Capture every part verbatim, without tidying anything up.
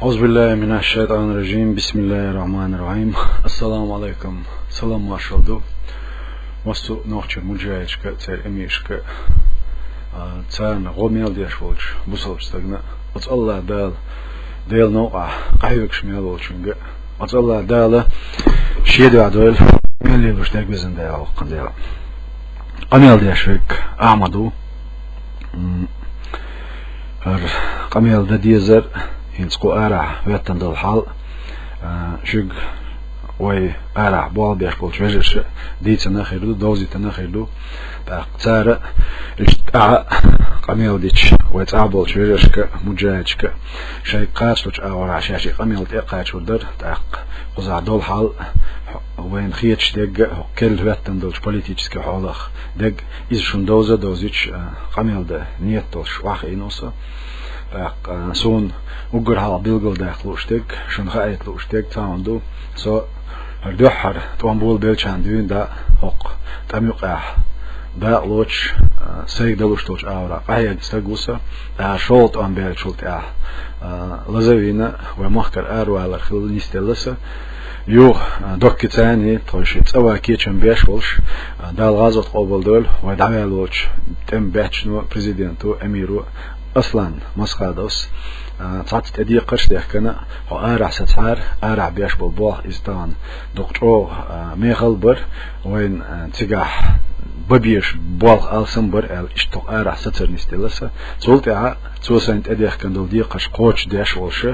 أعوذ بالله من الشيطان الرجيم. بسم الله الرحمن الرحيم. السلام عليكم. Салам-маршалла ду массо а нохчийн муджахӀидашка, церан эмирашка, а, царна гӀо мел деш волчу бусалба стагана, оцу АллахӀ Дала, Делан новкъахь къахьоьгуш мел волчуьнга, оцу АллахӀ Дала шен дуьхьа дойла, мел лелош дерг везан Дела, воккхан Дела. Къамел деш верг Ахьмад ву. М, хӀара къамел дан дезар, хӀинца кху арахь хӀоьттина долу хьал, а, шуьга вай арахь болх беш болчу вежарша дийцина хир ду, довзийтина хир ду. ТӀаккха цара иштта къамел дича, вай цӀахь болчу вежаршка, муджахӀидашка, шайга кхачалучу агӀорахь шаьш и къамел тӀе а кхачор дара. ТӀаккха кхузахь долу хьал вайна хеташ дерг а, хӀокху керла хӀоьттина долчу политически хьолах дерг а, иза шуна довза а довзуьйтуш, а, къамел дан нийят долуш охьахиъна ву со. ТӀаккха, а, суна уггар хьалха билгалдаккха лууш дерг, шуна хаийта лууш дерг цхьа хӀума ду. Со хӀара дуьххьара тӀом болабеллачхьана дуьйна дӀа хӀокху тӀам юкъахь дакъа лоцуш, а, сайга далуш долчу агӀора къахьегна стаг ву со. ТӀаккха шолгӀа тӀом баьллачул тӀаьхьа, а, лазавийна, вай махкара аравалар хилла нисделла сан. Юха, а, доккхий цӀанний, тхойши цӀа ван кечам беш волуш, а, Дала гӀазот къобалдойла, вай дӀаваьлла волчу тӀеман баьччано, президенто, эмиро Аслан Масхадовс, а, цхьацца тӀедекхарш а дехкина, хьо арахь сацахьара, арахь беш болу болх иза тахана дукха чӀогӀа, а, мехала бара, вайна, а, цигахь бан безаш болх алсам бара аьлла, иштта хӀокху арахь сацар нисделла сан. Цул тӀаьхьа цо сайна тӀедехкина долу декхарш кхочушдеш волуш,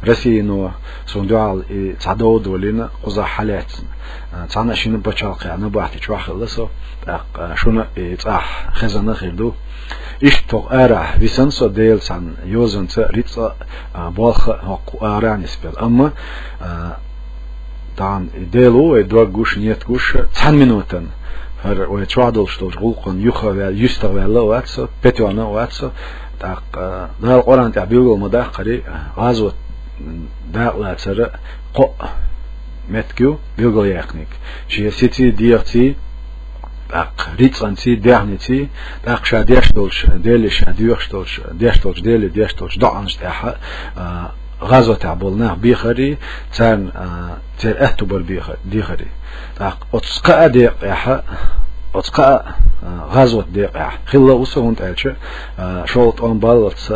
Россино суна дуьхьал и цхьа дов а долийна, кхузахь хьалаьцна, а, цхьана а шина пачхьалкхехь набахти чохь хилла со, тӀаккха шуна и цӀахь хезна хир ду. Иштта хӀокху арахь висна со Делан цхьана йозанца, рицкъа а, болх а хӀокху арахь нисбелла. Амма, а, тахана и Дела ву вай дог гуш, нийят гуш, цхьана минотана хӀара вай чохь долуш долчу гӀуллакхана юха а ваьлла, юьстах ваьлла а вац со, петоьхна а вац со. ТӀаккха, а, Дала Къуръан тӀехь билгал ма-даккхара, гӀазот дакъалацар кхоъ меттиг ю билгалъяьккхинарг. Шен сиций, дегӀаций, тӀаккха рицкъанций, даьхниций, тӀаккха ша деш долчу Деле, ша доьхуш долчу, деш долчу Деле, деш долчу доӀанаш тӀехь, а, гӀазотехь болу нах бехарий, царна, а, церан аьтту бар беха-, дехарий. ТӀаккха оцу кхаа декъехь, оцу кхаа, а, гӀазот декъехь хилла а ву со, хӀунда аьлча, а, шолгӀа тӀом баллалц,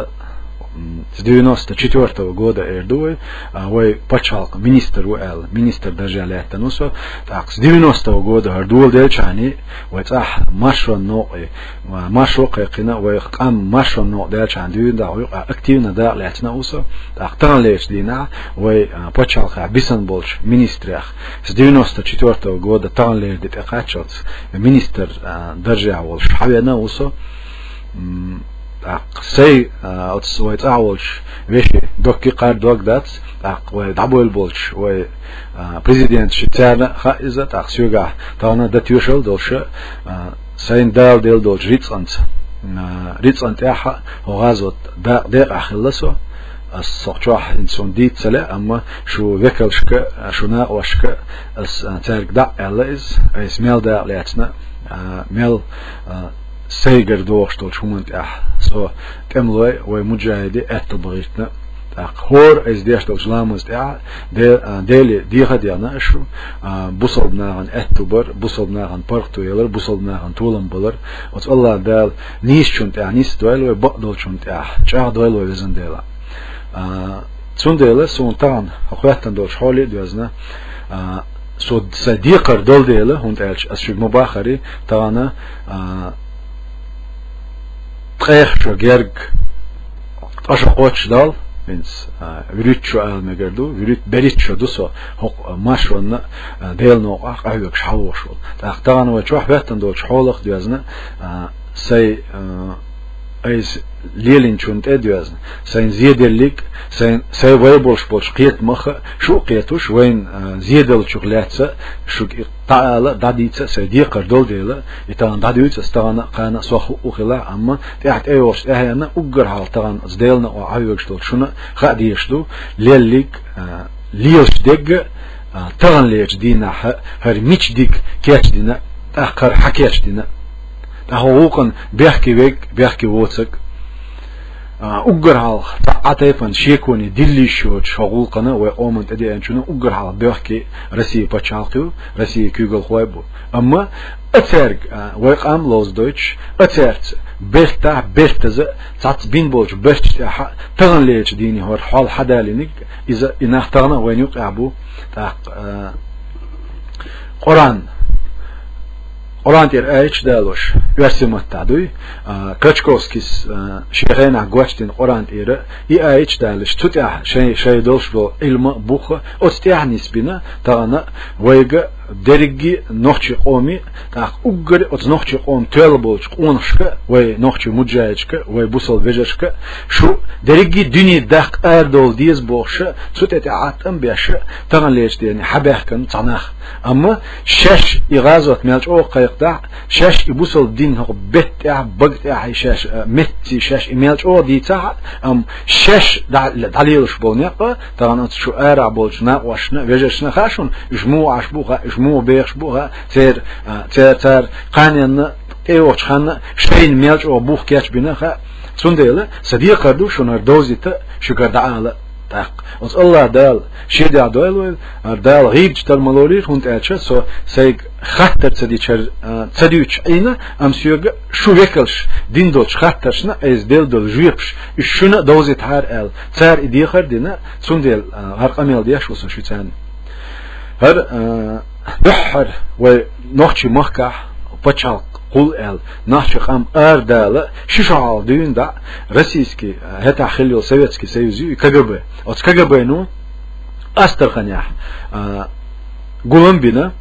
м, с девяносто четвёртого года эр ду вай, а, вай пачхьалкхан министр ву аьлла, министр даржехь лаьттина ву со. ТӀаккха с девяностого года хӀара доладелчхьана вай цӀахь маршонан новкъа, а, маршо а кхайкхина, вай къам маршонан новкъа даьлчхьана дуьйна дӀа вай юкъахь активно дакъа лаьцна а ву со. ТӀаккха таханлерчу дийнахь вай, а, пачхьалкхехь бисна болчу министрех с девяносто четвёртого года таханлера де тӀекхаччалц министр, а, даржехь волуш хьавеана а ву со. М, тӀаккха сайн, а, оцу вай цӀахь волчу вешин доккхий кхара дог дац, тӀаккха вай дӀабевлла болчу вай, а, президенташна, царна а хаьа иза, тӀаккха соьгахь тахана дан тоьшалла долуш, а, сайна Дала делла долчу рицкъанца, а, рицкъан тӀехь а хӀокху гӀазот дакъа декъахь хилла со. Ас хӀокху чохь хӀинца суна дийца ца лаьа, амма шун векалшка, шун накъошка ас, а, цаьрга дӀа а аьлла иза, айса мел дакъа лаьцна, а, мел, а, сайгара догӀуш долчу хӀуманна тӀехь со тӀемалой, вай муджахӀиде аьтто бан гӀиртина. ТӀаккха хӀора айса деш долчу ламаза тӀехь Де-, а, Деле деха а дехна ас шу, а, бусалба нахана аьтту бар, бусалба нахана паргӀато ялар, бусалба нахана толам балар. Оцу АллахӀ Дала нийсачунна тӀехь нисдойла вай, бакъдолчунна тӀехь чӀагӀдойла вай, везан Дела. А, цундела суна тахана хӀокху хӀоьттина долчу хьоле а доьзна, а, со сайн декхар долу дела, хӀунда аьлча ас шуьга ма-баххара, тахана, а, ткъех шо герга, ткъа шо кхоччуш дала, хӀинца, а, вуьрхӀитта шо ала мегар ду, вуьрхӀитта, берхӀитта шо ду со хӀокху маршонна, а, Делан новкъахь къахьоьгуш хьалавогӀуш волу. ТӀаккха тахана вай чохь хӀоьттина долчу хьолах а доьзна, а, сайн, а, айса лелийначунна тӀе а доьзна, сайн зеделлиг, сайн, сайн вай болуш болчу кхетамах а шу а кхетуш, вайна, а, зеделлачух лаьцна шуьга и дӀаала а, дӀадийца а сайн декхар долу дела, и тахана дӀадуьйцу ас тахана а, кхана а, сох хӀуъа хилахь, амма тӀаьхьа тӀейогӀучу тӀаьхьенна уггар хьалха тахана оцу Делан новкъахь къахьоьгуш долчу шуна а хаа дезаш ду, леллиг, а, лелаш дерг а, а, таханлерчу дийнахь а хӀара мича диг кечдина, тӀаккха хӀара хьан кечдина. ТӀаккха хӀокху гӀуллакхана бехке верг, бехке воцург. А, уггар хьалха цхьа а тайпан шеконе дилла йиш йоцуш хӀокху гӀуллакхана вай къоман тӀедеанчунна уггар хьалха боьхкий Россия пачхьалкх ю, Россия куьйгалхой бу. Амма а цаьрга, а, вай къам ловзадойтуш, а цаьрца бертахь, бертаза, цхьацца бина болчу берташ тӀехь а таханлерчу дийне хӀара хьол хьадалийниг, иза и нах тахана а вайна юкъехь бу, тӀаккха, а, Къуръан. Къуръан тӀера аяташ далош, оьрсийн маттахь дуй, а, Крачковскийс, а, шен хенахь гочдина Къуръан тӀера, и аяташ далош, цу тӀехь шайн, шайн долуш долу Ӏилма а, бух а, оцу тӀехь нисбина, тахана вайга дерриге а нохчийн къоме, тӀаккха уггаре а оцу нохчийн къоман тоьлла болчу къонахашка, вай нохчийн муджахӀидашка, вай бусалба вежаршка, шу дерриге а дуьне даккха арадовла деза бохуш, цу тӀе тӀехь а тӀам беш, таханлерчу дийне хьабаьхкина цхьа нах. Амма шаьш и гӀазот мел чӀогӀа кхайкхадахь, шаьш и бусалба дин хӀокху бетта тӀехь, бага тӀехь, и шаьш, а, меттаца шаьш и мел чӀогӀа дийцахь а, амма шаьш дӀа-, дӀалелаш болу некъ а, тахана оцу шу арахь болчу накъосташна, вежаршна хаьа шуна, уьш муха Ӏаш бу хаьа, уьш муха бехаш бу хаьа, церан, а, церан, цара кханенна, тӀейогӀучу ханна шайна мел чӀогӀа бух кечбина хаьа. Цундела сан декхар ду шуна хӀара довзийта, шуьгара дӀаала. ТӀаккха оцу АллахӀ Дала шен дуьхьа дойла вайна, хӀара Дала гӀийбаташ тар ма лолийла, хӀунда аьлча со сайга хаттар ца дича, а, ца дуьйцуш Ӏийна, амма соьга шу векалш дина долчу хаттаршна, айса делла долу жоьпаш, уьш шуна а довзийтахьара аьлла, цара и дехар а дина, цундела, а, хӀара къамел деш ву со шуьца. ХӀара, а, дуьххьара вай нохчийн махкахь пачхьалкх хуьлу аьлла, нохчийн къам арадала, ши шо хьалха дуьйна дӀа, российский, а, хӀетахь хилла йолу Советский Союз ю, и КГБ. Оцу КГБ-но Астраханехь, а, гулам бина,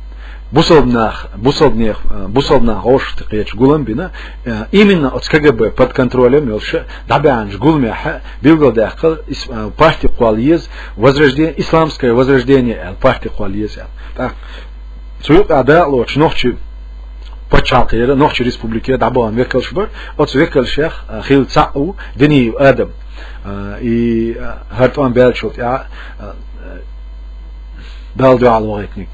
бусалба нах, бусалба нех-, а, бусалба нах гӀовшахтакхеташ гулам бина, а, именно оцу КГБ под контролем йолуш дӀабаьхьначу гуламехь билгалдаьккхира, ис-, а, парти кхолла еза, возрождение, исламское возрождение аьлла, парти кхолла еза аьлла. ТӀаккха цу юкъахь дакъалоцуш нохчийн пачхьалкхера, нохчийн республикера дӀабахана векалш бара, оцу векалшех, а, хилла цхьаъ ву Диниев Адам. А, и, а, хӀара тӀом баьллачул тӀаьхьа, а, Далла дуьхьал вахийтиниг.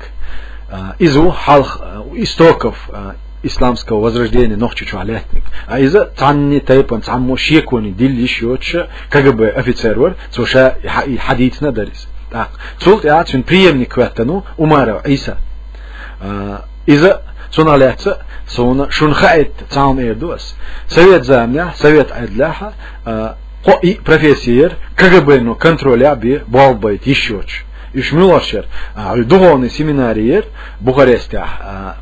А, иза ву хьалха, а, истоков, а, исламского возрождения Нохчийчохь лаьттиниг. А иза цхьанне тайпана, цхьаммо шеконе дилла йиш йоцуш КГБ офицер вара, цо ша и хьа-, и хьадийцина а дара иза. ТӀаккха цул тӀаьхьа цуьнан преемник хӀоьттина ву Умаров Ӏийса. А, иза цунах лаьцна суна, шуна хаийта цхьа хӀума эр ду ас. Совет заманехь, совет Ӏедалехь, а, кхо и профессия яра, КГБ-но контролехь бен болх байта йиш йоцуш. Уьш муьлхарш яра? А, духовный семинари яра Бухарестехь, а,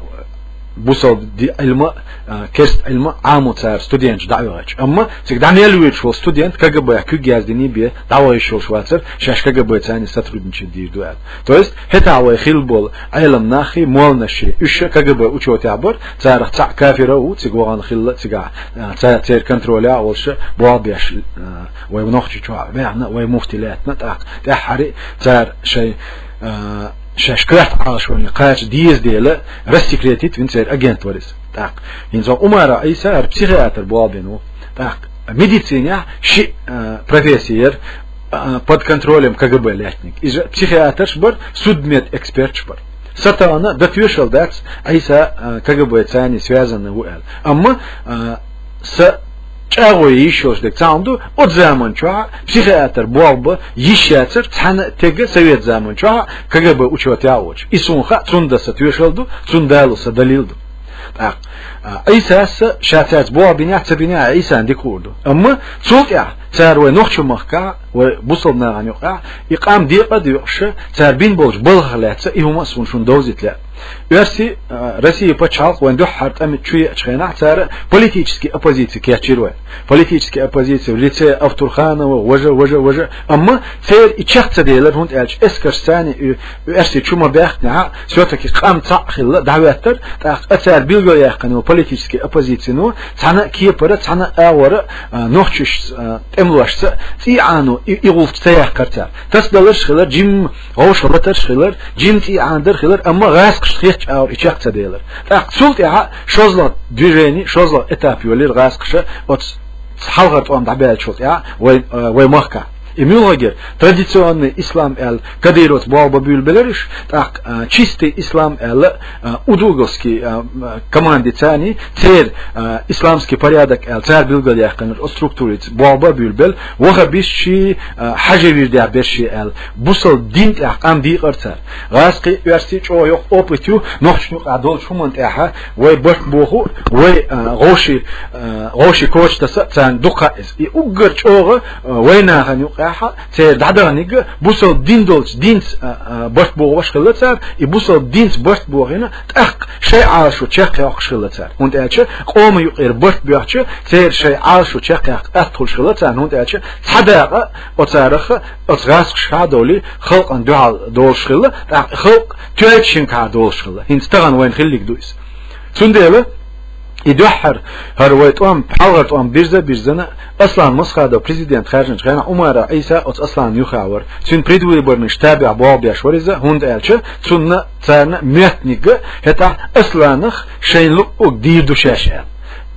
бусалба ди-, Ӏилма, а, керста Ӏилма Ӏамо цара студенташ дӀа а ваьхьача. Амма цига дӀа мел воьдуш волу студент КГБ-х куьг яздиний бен дӀаваха йиш йолуш вацара, шаьш КГБ-цани сотрудничать дийр ду аьлла. То есть, хӀетахь вай хилла болу Ӏелам наххий, молланашший, уьш ша КГБ учётехь бара, царах цхьаъ кафир а ву, цига вахана хилла, цигахь, а, ца-, церан контролехь а волуш, болх беш, а, вай Нохчийчохь ваьхна, вай муфти лаьттина, тӀаккха тӀаьххьара цара шайн, а, шаьш коьрта Ӏалашоне кхача деза дела, рассекретить вина церан агент вара иза. ТӀаккха хӀинца Умаров Ӏийса хӀара психиатр болх бина ву. ТӀаккха медицинехь ши, а, профессия яра, а, под контролем КГБ лаьттиниг. Иза психиатрш бара, судмедэкспертш бара. Сатана дан тоьшалла дац Ӏийса, а, КГБ-цани связанный ву аьлла. Амма, а, сан чӀагӀо йийш йолуш дерг цхьа хӀума ду, оцу заман чохь психиатр болх бан йиш яцара цхьана а стеган совет заман чохь КГБ учётехь а воцуш. И суна хаьа, цунна дан сан тоьшалла ду, цунна далор сан далил ду. ТӀаккха, а, Ӏийсас ша цаьрца болх бинехь а, ца бинехь а, Ӏийсана дика хуур ду. Амма цул тӀаьхьа цара вай нохчийн махкахь, вай бусалба нахана юкъахь, и къам декъа а доькъуш, цара бина болчу балхах лаьцна и хӀума а суна шуна довзийта лаьа. Оьрси, а, Россия пачхьалкх вайн дуьххьара тӀамца чу еачу хенахь, цара политический оппозиция кечйира вай. Политический оппозиция в лице Автурханова, важа, важа, важа. Амма церан и чекх ца делира, хӀунда аьлча эскаршцани и, и оьрси чу ма баьхкинехь а, всё-таки къам цхьаъ хилла, дӀахӀоьттира, тӀаккха а цара билгалъяьккхина йолу политический оппозицино цхьана а кепара, цхьана а агӀора, а, нохчашца, а, тӀемалошца цӀий Ӏано и, и гӀулч ца яьккхира цара. Тасадаларш хилар, жимма гӀовшах латарш хилар, жимма цӀий Ӏанадар хилар, амма гӀазкхашна хетачу агӀор и чекх ца делира. ТӀаккха цул тӀаьхьа шозлагӀа движение, шозлагӀа этап йолийра гӀазкхаша оцу хьалхара тӀом дӀабаьллачул тӀаьхьа вай, а, вай махкахь. И муьлхагара традиционный ислам аьлла Кадыровца болх бан буьйлабелар уьш, тӀаккха, а, чистый ислам аьлла, а, удуговский, а, м, команди царни, церан, а, исламский порядок аьлла, цар билгалъяьккхинарг оцу структурица болх бан буьйлабелла, ваххабисташ, а, хьажи вирдехь берш аьлла, бусалба дин тӀехь къам дийкъар цара. ГӀазкхий, оьрсий чӀогӀа йоккха опыт ю, нохчашна юкъахь долчу хӀуманна тӀехь вай барт боху, вай, а, гӀовши, а, гӀовши коча таса царна дукха иза. И уггар чӀогӀа, а, вай нахана юкъахь церан дӀадаханиг бусалба дин долчу динца, а, а, барт бохош хилла цара, и бусалба динца барт бохийна, тӀаккха шайн Ӏалашо чекхйоккхуш хилла цара. ХӀунда аьлча къоман юкъера барт боьхча, церан шайн Ӏалашо чекхъяккха атта хуьлуш хилла царна, хӀунда аьлча цхьа дакъа оцарах, оцу гӀазкхашкахь а довлий, халкъана дуьхьал долуш хилла, тӀаккха халкъ тоьллачу шинкахь а долуш хилла. ХӀинца тахана вайна хиллиг ду иза. Цундела и дуьххьара хӀара вай тӀом, хьалхара тӀом бирза а бирзина, Аслан Масхадов президент хаьржинчу хенахь Умаров Ӏийса оцу Асланна юххехь вара. Цуьнан предвыборный штабехь болх беш вара иза, хӀунда аьлча цунна, царна моьттиниг хӀетахь Асланах шайна луъург дийр ду шаьш аьлла.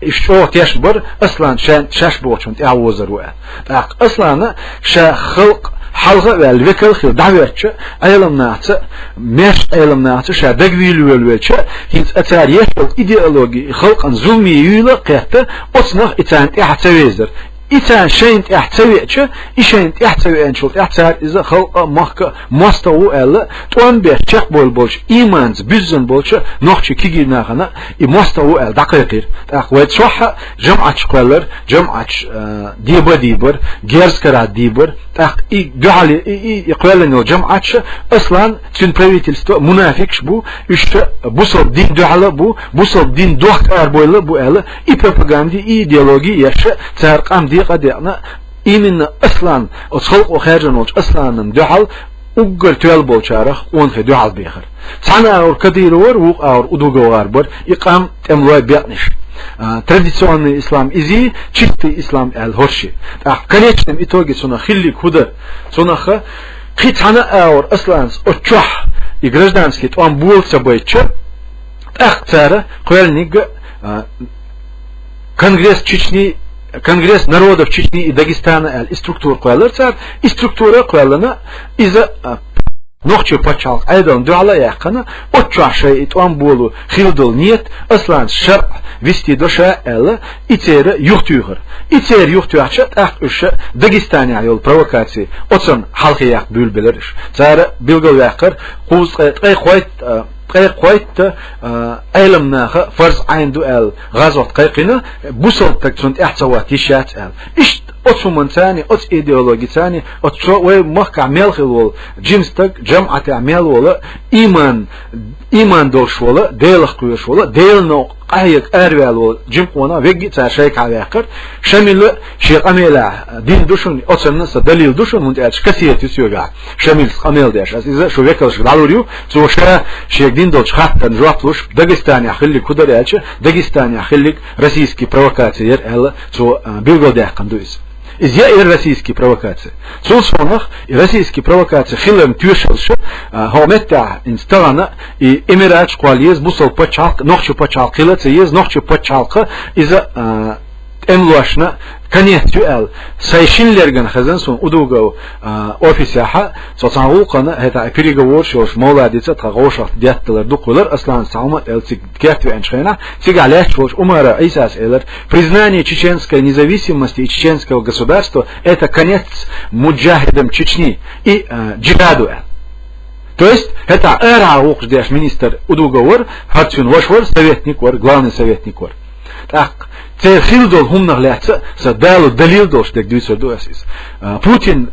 Уьш чӀогӀа тешна бара, Аслан шен, шаьш бохучунна тӀаьхьавозар ву аьлла. ТӀаккха Аслана ша халкъ хьалха а ваьлла, векал а хилла дӀахӀоьттича, Ӏеламнахца, маьрша Ӏеламнахца ша дагавийла велавелча, хӀинца а цара еш йолу идеологи и халкъана зуламе юйла а кхетта, оцунах и царна тӀаьхьа ца везара. И царна шайна тӀаьхьа ца веача, и шайна тӀаьхьа ца веанчул тӀаьхьа цара иза халкъа а, махка а мостагӀа ву аьлла, тӀом беш чекхбевлла болчу, иманца буьззина болчу нохчийн кегий нахана и мостагӀа ву аьлла дӀакхайкхийра. ТӀаккха вай чохь а жамӀаташ кхоьллара, жамӀаташ, а, деба а дийбира, герз карахь дийбира. ТӀаккха и дуьхьал и, и, и кхоьллина йолу жамӀаташ, Аслан, цуьнан правительство, мунафикаш бу, уьш бусалба дин дуьхьал а бу, бусалба дин дохка арабевлла а бу аьлла, и пропаганди, и идеологи еш, цара къам декъа а декъна, именно Аслан, оцу халкъо хаьржина волчу Асланна дуьхьал уггар тоьлла болчарах къонахий дуьхьал бехира. Цхьана агӀор Кадыров вара, вукху агӀор Удугов гӀар бара, и къам тӀемалой бекънаш. А, традиционный ислам изий, чистый ислам аьлла хӀорший. ТӀаккха в конечном итоге цунах хиллиг хӀун дара? Цунах кхин цхьана а агӀор Асланца оцу чохь и гражданский тӀом бола ца байтча, тӀаккха цара кхоьллиниг, а, Конгресс Чечни, Конгресс народов Чечни и Дагестана аьлла и структура кхоьллара цара, и структура а кхоьллина, иза, а, нохчийн пачхьалкх Ӏедална дуьхьал а яьккхина, оцу чохь шайн и тӀом боло хилла долу ниет, Асланца шарӀ вистий до ша аьлла, и церан юхатуьйхира. И церан юхатоьхча, тӀаккха уьш Дагестанехь йолу провокаци, оцунна хьалхе яккха буьйлабелира уьш. Цара билгалваьккхира кхузткъе, ткъе кхойтта, а, ткъе кхойтта, а, Ӏеламнаха фарз Ӏайн ду аьлла, гӀазот кхайкхина, бусалба стаг цунна тӀаьхьа ца хӀотта йиш яц аьлла. Иштта оцу хӀуманцарний, оцу идеологицарний, оцу чо-, вай махкахь мел хилла волу жима стаг, жамӀатехь мел волу, иман, иман долуш волу, Делах кхоьруш волу, Делан новкъа къахьега араваьлла волу жима къонах верриге а цара шайгахьа ваьккхира. Шамила шен къамелехь дина ду шуна, оцунна сан далил ду шуна, хӀунда аьлча кассета ю соьгахь. Шамилс къамел деш, ас иза шун векалшка дӀалур ю, цо ша шега дина долчу хаттарна жоп луш, Дагестанехь хиллиг хӀун дара аьлча, Дагестанехь хиллиг российский провокаци яра аьлла, цо, а, билгалдаьккхина ду иза. Иза яра российский провокаци. Цул совнаха, и российский провокаци хиларна тоьшаллаш, а, хӀокху меттехь, хӀинца тахана, и Эмираташ кхолла еза, бусалба пачхьалкх, нохчийн пачхьалкх хила а ца еза, нохчийн пачхьалкх иза, а, тӀемалошна конец ю аьлла, сайн шина лергана хезна суна Удугов, а, офисехь, со цхьана гӀуллакхана, хӀетахь и переговораш йолуш, Мовладица а тхан вовшахтотталар дукха хилар, Асланца цхьа хӀума а аьлла цига кертвеанчу хенахь, цигахь лаьтташ волчу Умаров Ӏийсас элира: «Признание чеченской независимости и чеченского государства — это конец муджахидам Чечни и, а, джихаду», аьлла. То есть, хӀетахь арахьа гӀуллакхаш деш министр Удугов вара, хӀара цуьнан ваша вара, советник вара, главный советник вара. ТӀаккха церан хилла долу хӀуманах лаьцна сан далур далил долуш дерг дуьйцур ду ас иза. А, Путин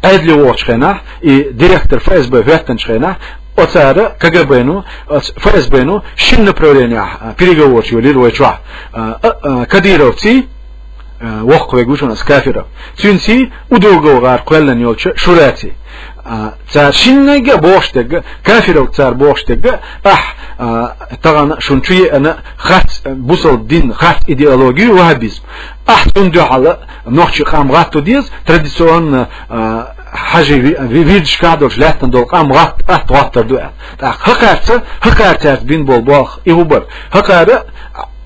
Ӏедале вогӀучу хенахь, и директор ФСБ хӀоьттинчу хенахь, оцара КГБ-ну, оц-, ФСБ-ну шина направлениехь, а, переговораш йолийра вай чохь. А, а, а, Кадыровций, а, воккхаве гуш ву ас, Кафиров. Цуьнций, Удугов гӀар кхоьллина йолчу Шураций. А, цара шиннайга а бохуш дерг, Кафировга цара бохуш дерг, ахь, а, тахана шуна чу еана харц, бусалба дин харц идеологи, ваххабизм. Ахь цунна дуьхьал нохчийн къам гӀатто деза, традиционно, а, хьажи ви-, ви-, вирдашкахь долуш лаьттина долу къам гӀатта, атта гӀоттар ду аьлла. ТӀаккха хӀокхаьрца, хӀокхаьрца цаьрца бина болу болх и хӀун бара? ХӀокхара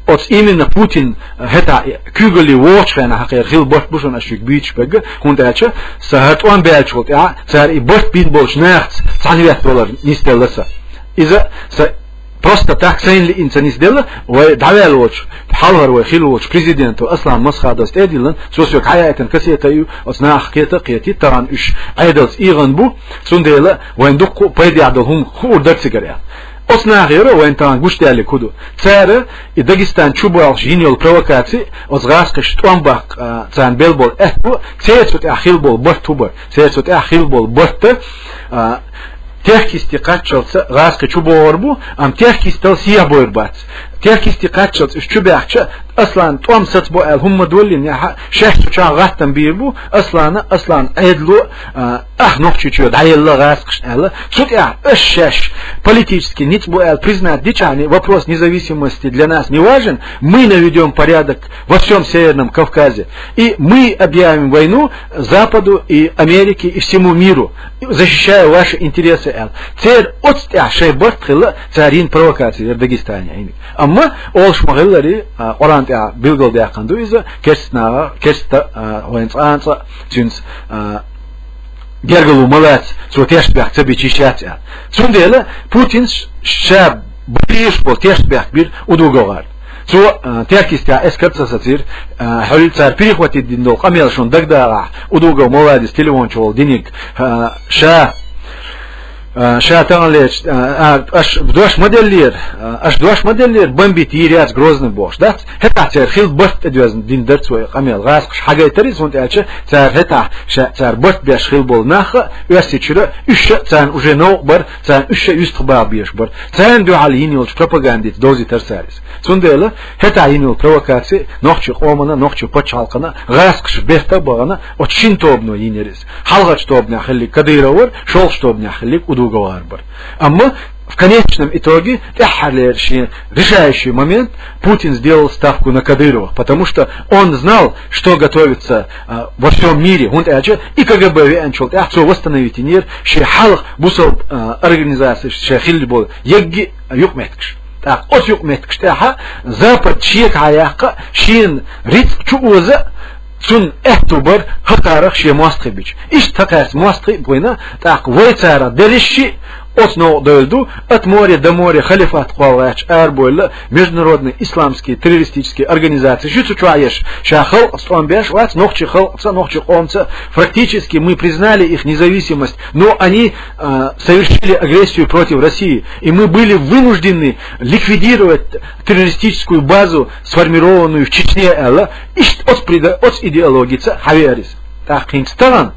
Оцу именно Путин, э, хӀета куьйгалли вогӀучу хенахь хьакхера хилла барт бу шуна аш шуьга буьйцуш берг, хӀунда аьлча сан хӀара тӀом баьллачул тӀаьхьа цара и барт бина болчу нахаца цхьаьна веттавалар нисделла сан. Иза сан просто так сайна лиъна ца нисделла, вай дӀаваьлла волчу, хьалхара вай хилла волчу президенто Аслан Масхадовс тӀе а диллина, цо соьга хьаяийтина кассета а ю, оцу нахах кхета а кхетий, тахана уьш Ӏедалца ийгӀина бу, цундела вайн дуккха а пайдехь долу хӀума хуур дара цигара аьлла. Оцу нахера вайн тахана гучудаьллиг хӀун ду? Цара и Дагестан чу бохуш йина йолу провокаци, оцу гӀазкхаша тӀом баккха, а, царна белла болу аьтто, церан цу тӀехь хилла болу барт хӀун бара? Церан цу тӀехь хилла болу барт, а, Теркисте кхаччалц гӀазкхи чу богӀур бу, амма Теркистал сехьа бойр бац. Теркисте кхаччалц уьш чу баьхча, Аслан тӀом сацбо аьлла хӀумма доллин яхьа, шаьш цу чохь гӀаттам бийр бу, Аслана, Аслан Ӏедало, а, ахь Нохчийчоь дӀаелла гӀазкхашна аьлла. Цу тӀехь аш шаьш политически ницкъ бу аьлла признать дичахьани, вопрос независимости для нас не важен, мы наведём порядок во всём Северном Кавказе, и мы объявим войну Западу и Америке и всему миру, защищая ваши интересы аьлла. Церан оцу тӀехь шайн барт хилла, цара йина провокаци яра Дагестане Ӏийна. Амма олуш ма-хиллара, а, Къуръан тӀехь билгалдаьккхина ду иза, керста наха, керста, а, вайн цкъа а цкъа цуьнца, а, гергарло ма лаца, цо тешнабехк ца бича йиш яц аьлла. Цундела Путинс ша бийш болу тешнабехк бира Удуговгар. Цо, а, Теркистехь эскар ца сацийра, а, хьуьлла цара перехватить дина долу къамел шуна дагадагӀахь, Удугов Мовладис телефон чу волу диниг, а, ша А, ша таханлерчу, а, а, аш дош ма деллера, а, аш дош ма деллера, бомбить йийр яц Грозный бохуш, дац? ХӀетахь церан хилла барт тӀедоьзна дина дара цо и къамел. ГӀазкхаша хьагайтара иза, хӀунда аьлча цара хӀетахь ша, цара барт беш хилла болу нах а, Оьрсийчуьра, уьш а царна уже новкъа бара, царна уьш а юьстах баха безаш бара. Царна дуьхьал йина йолчу пропагандица довзийтара цара иза. Цундела хӀетахь йина йолу провокаци нохчийн къомана, нохчийн пачхьалкхана, гӀазкхаша бертан а бахана, оцу шина тобано йинера иза. Хьалхарчу тобанехь хиллиг Кадыров вара, шолгӀачу тобанехь хиллиг Удуговгар бара. Амма в конечном итоге тӀаьххьарлера шен решающий момент Путин сделал ставку на Кадырова, потому что он знал, что готовится, а, во всём мире. ХӀунда аьлча и КГБ веанчул тӀаьхьа цо восстановить йинера шен хьалха бусалба, а, организацеш шайн хилла болу егги юкъаметтигаш. ТӀаккха оцу юкъаметтигаш тӀехь Запад шега хьаяккха, шена рицкъ чу оза, цунна аьтту бара хӀокхарах шен мостагӀий бича. Иштта хӀокхаьрца мостагӀий а бина, тӀаккха вай царах дерриш а оцу новкъа девлла ду, от моря до моря халифат кхолла гӀерташ арабевлла международный исламский террористический организацеш ю цу чохь еш, ша халкъаца тӀом беш вац, нохчийн халкъаца, нохчийн къомца. Практически мы признали их независимость, но они, а, совершили агрессию против России, и мы были вынуждены ликвидировать террористическую базу, сформированную в Чечне, аьлла, иштта оцу преда-, оцу идеологица хьавеара иза. ТӀаккха хӀинца тахана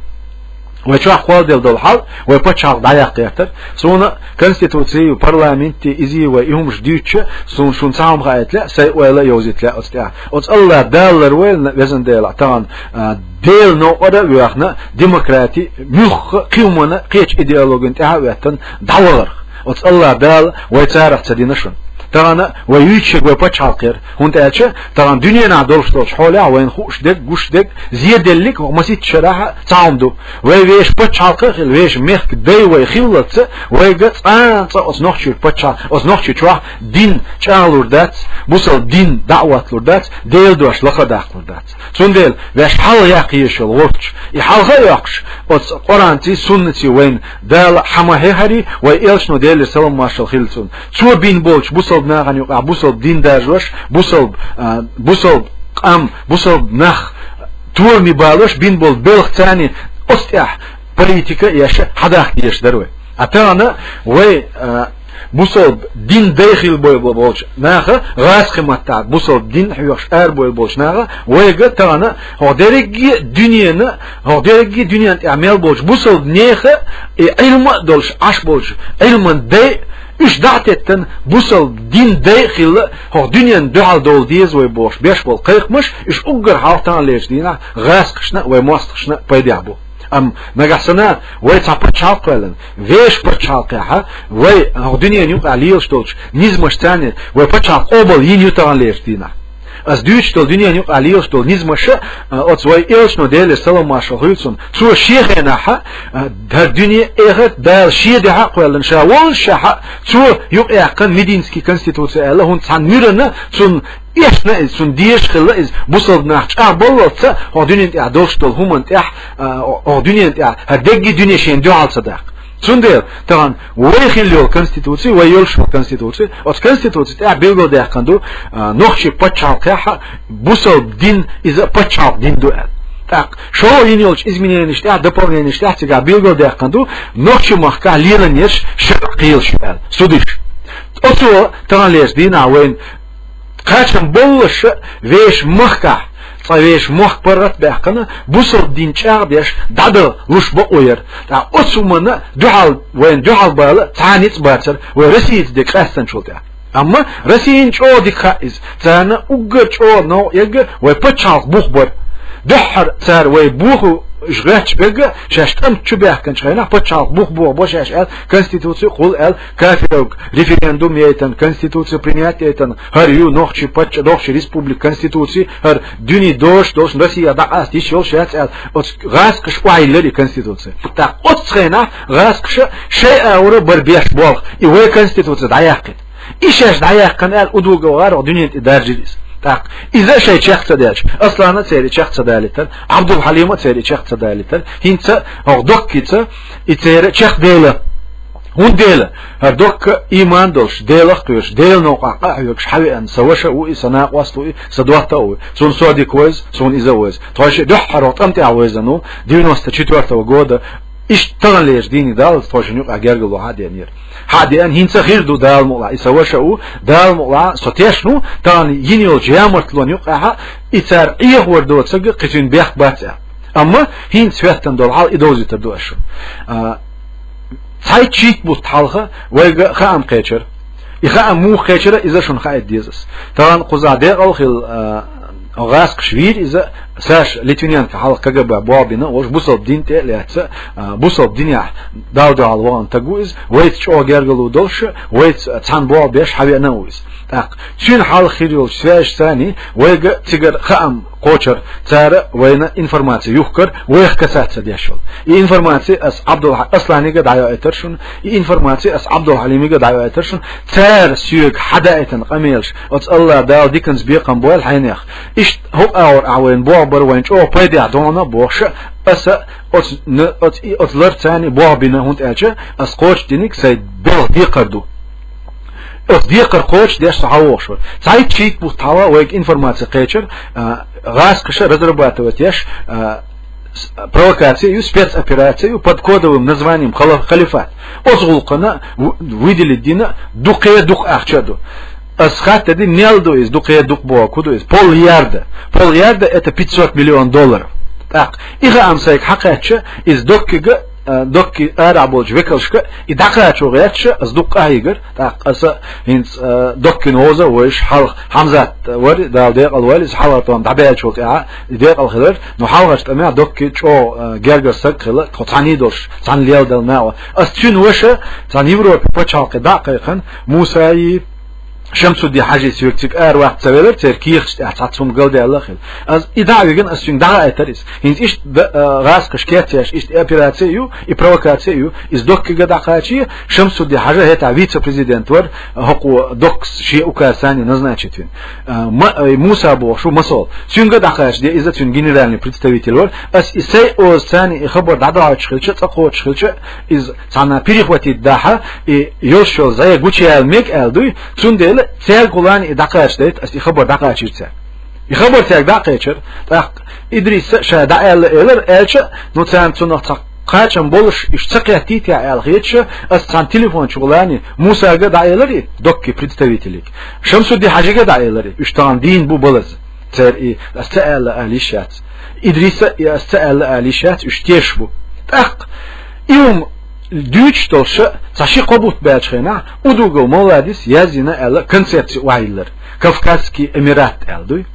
вай чохь кхолладелла долу хьал, вай пачхьалкх дӀаяккха гӀертара. Суна Конституций, парламентий, изий вай и хӀумаш дуьйцуча, суна шуна цхьа хӀума хаийта лаьа, сайн ойла а йовзийта лаьа оцу тӀехь. Оцу АллахӀ Дала ларвойла везан Дела, тахана, а, Делан новкъара а воьхна, демократи, муьлхха а кхин хӀуманна, кхечу идеологина тӀаьхьа а хӀоьттина, дӀавахарх. Оцу АллахӀ Дала вай царах ца дина шуна. Тахана вай юьйцуш ерг вай пачхьалкх яра, хӀунда аьлча тахана дуьненахь долуш долчу хьолехь вайна хууш дерг, гуш дерг, зеделлиг хӀокху масийтта шарахь а цхьа хӀума ду. Вай вешан пачхьалкх а хилла, вешан мехкан дай вай хиллалца, вайга цкъа а цкъа оцу нохчийн пачхьалкх, оцу нохчийн чохь дин чӀагӀлур дац, бусалба дин даӀватлур дац, Делан дош лакхадаккхалур дац. Цундела ваьш хьалха яккха езаш йолу гӀулч, и хьалха а йоккхуш, оцу Къуръанций, суннаций вайна Дала хьан ма хьехарий, вай элчано, Делера салам-маршалла хилла цунна, цо бина болчу бусалба нахана юкъахь бусалба дин даржош, бусалба, а, бусалба къам, бусалба нах томе балош бина болу белхаца оцу тӀехь политика а еш, хьадахка дезаш дара вай. А тахана вай, а, бусалба дин дай хилла бой-, бо-, болчу наха, гӀазкхийн маттахь бусалба дин хьоьхуш арабойла болчу наха, вайга тахана хӀокху дерриге а дуьненан, хӀокху дерриге а дуьненан тӀехь мел болчу бусалба нехан и Ӏилма а долуш Ӏаш болчу Ӏилман дай, уьш дӀа а теттина, бусалба дин дай а хилла, хӀокху дуьненна дуьхьал довла деза вай бохуш беш болу кхайкхамаш, уьш уггар хьалха таханлерчу дийнахь гӀазкхашна а, вай мостагӀашна а пайдехь бу. Амма нагахь санна вай цхьа пачхьалкх кхоьллина, вешан пачхьалкхехь, вай хӀокху дуьненан юкъахь лелаш долчу низамашца вай пачхьалкх къобал йина ю таханлерчу дийнахь. Ас дуьйцуш долу дуьненан юкъахь лелаш долу низамаш а, оцу вай элчано, Делера салам-маршалла хуьлда цунна, цо шен хенахь а, хӀара дуьне, эхарт Дала шен дуьхьа а кхоьллина, ша воллушехь а, цо юкъаяьккхина Мединский конституция аьлла, хӀунда цхьана муьрана цунна эшна иза, цунна дезаш хилла иза, бусалба нах чӀагӀбаллалц а, хӀокху дуьнен тӀехь долуш долу хӀуманна тӀехь, а, хӀокху дуьнен тӀехь хӀара дерриге дуьне шена дуьхьал ца даккха. Цундела тахана вай хилла йолу конституци, вай йолуш йолу конституци, оцу конституци тӀехь билгалдаьккхина ду, а, нохчийн пачхьалкхехь а бусалба дин, иза пачхьалкх дин ду аьлла. ТӀаккха шолгӀа йина йолчу измененеш тӀехь, дополненеш тӀехь цигахь билгалдаьккхина ду, нохчийн махкахь леланаш шарӀ кхелаш ю аьлла, судиш. Оцо таханлерчу дийнахь вайна кхачам боллуш а вешан махкахь, цкъа вешан мохк паргӀат а баьккхина, бусалба дин чӀагӀдеш дӀадала луш бакъо яра. ТӀаккха оцу хӀуманна дуьхьал, вайна дуьхьал бала цхьа а ницкъ бацара, вай Россица дерг къаьстинчул тӀаьхьа. Амма Россина чӀогӀа дика хаьа иза. Царна уггар чӀогӀа новкъа эгга вай пачхьалкх бух бара. Дуьххьара цара вай боху уьш гӀоьрташ бегга, шаьш тӀамца чу баьхкинчу хенахь пачхьалкх бух боху бо шаьш аьлла, конституци кхулла аьлла, кафиров референдум яйтана, конституци принять яйтана, хӀара ю нохчийн пачча-, нохчийн республика конституци, хӀара дуьне дозуш долуш Россия дӀакъаста йиш йолуш яц аьлла, оцу гӀазкхаша охьайиллира и конституци. ТӀаккха оццу хенахь гӀазкхаша шайн агӀора бара беш болх, и вай конституци дӀаяьккхина. И шаьш дӀаяьккхина аьлла, удугов гӀара дуьнен тӀе даржира иза. ТӀаккха иза а шайн чекх ца даьлча, Аслана а церан чекх ца далийтара, Абдул-Хьалима а церан чекх ца далийтара, хӀинца хӀокху Доккица и церан чекх дела. ХӀунда дела? ХӀара Докка иман долуш, Делах кхоьруш, Делан новкъахь къа а хьоьгуш хьавеана, сан ваша а ву и, сан накъост а ву и, сан дотта а ву и. Цунна со дика вевза, суна иза а вевза. Тхойша дуьххьара тӀамтӀехь вевзина ву, девяносто четвёртого года, иштта таханлерчу дийне даллалц тхойшинна юкъахь гергарло хьа а деанера. Хьа а деана, хӀинца хир ду Дала мукъалахь, и сан ваша а ву, Дала мукъалахь, со тешна ву, тахана йина йолчу ямартлонна юкъахь а, и цара Ӏехавар доцург кхин цуьнан бехк бац аьлла. Амма хӀинца хӀоьттина долу хьал и довзуьйтур ду ас шуна. А, цхьайтта-шийтта бутт хьалха вайга хаам кхечира. И хаам муха кхечира, иза шуна хаийта деза ас. Тахана кхузахь декъал хилла, а, гӀазкхаша вийра иза, Саша Литвиненко хьалха КГБ болх бина а волуш, бусалба дин тӀе а лаьцна, а, бусалба динехь Далла дуьхьал вахана стаг ву иза, вайца чӀогӀа гергарло долуш а, вайца цхьаьна болх беш хьавеана а ву иза. ТӀаккха цуьнан хьалха хир йолчу связашца вайга цигара хаам кхочура, цара вайна информаци юхкура, вайх касаться деш йолу. И информаци ас Абдул-, Асланига дӀайоуьйтура шуна, и информаци ас Абдул-Хьалимига дӀайоуьйтура шуна, цара соьга хьадаийтина къамелаш, оцу Аллах Дала диканца бекхам бойла хьенех. Иштта хӀокху агӀор ахь вайна болх бара, вайна чӀогӀа пайдехь ду хьуна а бохуш, аса оцу, н-, оцу, и, оцу ларца болх бина, хӀунда аьлча ас кхочушдинарг сайн белхан декхар ду. Оцу декхар кхочушдеш со хьавогӀуш вара. Цхьайтта-шийтта бутт хьалха вайга информаци кхечира, а, гӀазкхаша разрабатывать еш, а, с-, провокаци ю, спецопераци ю под кодовым названием хала-, «Халифат». Оцу гӀуллакхана в-, выделить дина дукха, дукха ахча а ду. Ас хаттар дина, мел ду иза дукха, дукха бохург, хӀун ду иза? Полярда. Полярда — это пятьсот миллион долларов. ТӀаккха и хаам сайга хьакхаьчча, иза Доккига, а, Докки арахь болчу векалшка и дӀакхачо гӀерташ, ас дукха къахьийгара. ТӀаккха аса хӀинца, а, Доккина вовза а вевзаш, хьалха Хьамзат вара, Дала декъал войла, иза хьалхара тӀом дӀабаьллачул тӀаьхьа и декъал хилира, но хьалхарчу тӀамехь Докки чӀогӀа, а, гергара стаг хилла, тхо цхьаьний долуш, цхьаьна леладала накъо. Ас цуьнан ваша цхьана Европин пачхьалкхе дӀа а кхайкхина, Мусаи Шамсудди-Хьажи соьга цига ара ваккха ца велара, церан кехаташ тӀехь цхьацца хӀума галдаьлла а хилла. Ас и дӀа а вигина, ас цуьнга дӀахаийтара иза. ХӀинца иштта д-, а, гӀазкхаша кечъеш, иштта и операци а ю, и провокаци а ю, иза Доккига дӀакхачий, Шамсудди-Хьажа хӀетахь вице-президент вара, хӀокхо Доккас шен указаца назначить вина. А, ма-, ай, Муса бохуш ву масал. Цуьнга дӀакхачаде, иза цуьнан генеральный представитель вара. Ас и сайн озаца и хабар дӀадохьуьйтуш хилча, цӀа кхочуш хилча, иза цхьана перехватить дахьа, и йолуш йолу зӀе гучуяла мега аьлла дуй, цундела цаьргахула и дӀакхачадайта, ас и хабар дӀакхачийра цаьрга. И хабар цаьрга дӀа а кхечира, тӀаккха Идриса ша дӀааьлла элира, аьлча, ну, царна цунах цхьа кхачам болуш, уьш ца кхеттийтахь аьлла хеташ, ас цхьана телефон чухула Мусага дӀаэлира и, Докки представителига. Шамсудди-Хьажига дӀаэлира и, уьш тахана дийна бу балаза. Церан и ас ца аьлла ала йиш яц. Идриса и ас ца аьлла ала йиш яц, уьш тешаш бу. ТӀаккха и хӀума дуьйцуш долуш, цхьа ши-кхо бутт баьлчу хенахь, Удугов Мовладис яздина аьлла концепци охьайиллира. Кавказский Эмират аьлла дуй.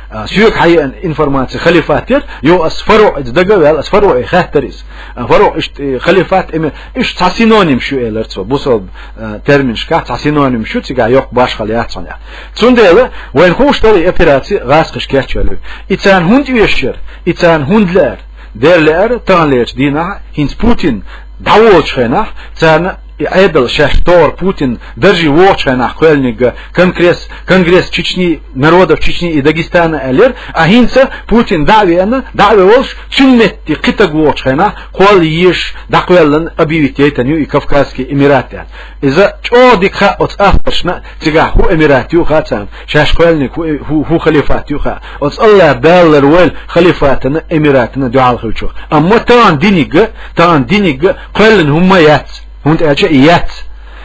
А, соьга хьаеана информаци халифат яр, йо, ас ФаруӀ из дага а ваьлла, ас ФаруӀе хаьттар из. А, ФаруӀ иштта, э, халифат, эми, иштта цхьа синоним шу элар цо, бусалба, э, терминашкахь цхьа синоним шу, цигахь йоккха башхал яц хьона. Цундела вайна хууш дара и операци гӀазкхаша кечвелла. И царна хӀунда оьшуш яр, и царна хӀунда лаьара? Дера лаьара, таханлерчу дийнахь, хӀинца Путин дӀаволучу хенахь, царна и Ӏедал шаьш тохар Путин даржий вогӀучу хенахь кхоьллиниг конгресс, конгресс Чечни, народов Чечни и Дагестана аьллера, а хӀинца Путин дӀа а веана, дӀа а ве волуш, цуьнан метте кхин стаг вогӀучу хенахь, кхолла езаш дӀакхоьллина объявить яйтина ю и Кавказский Эмират аьлла. Иза чӀогӀа дика хаьа оцу авторшна, цигахь хӀун эмират ю хаьа царна, шаьш кхоьллиниг хӀун, хӀун, хӀун халифат ю хаьа. Оцу АллахӀ Дала лардойла халифатана, эмиратана дуьхьал хилчух. Амма тахана диниг, тахана диниг кхоьллина хӀума яц, хӀунда аьлча и яц.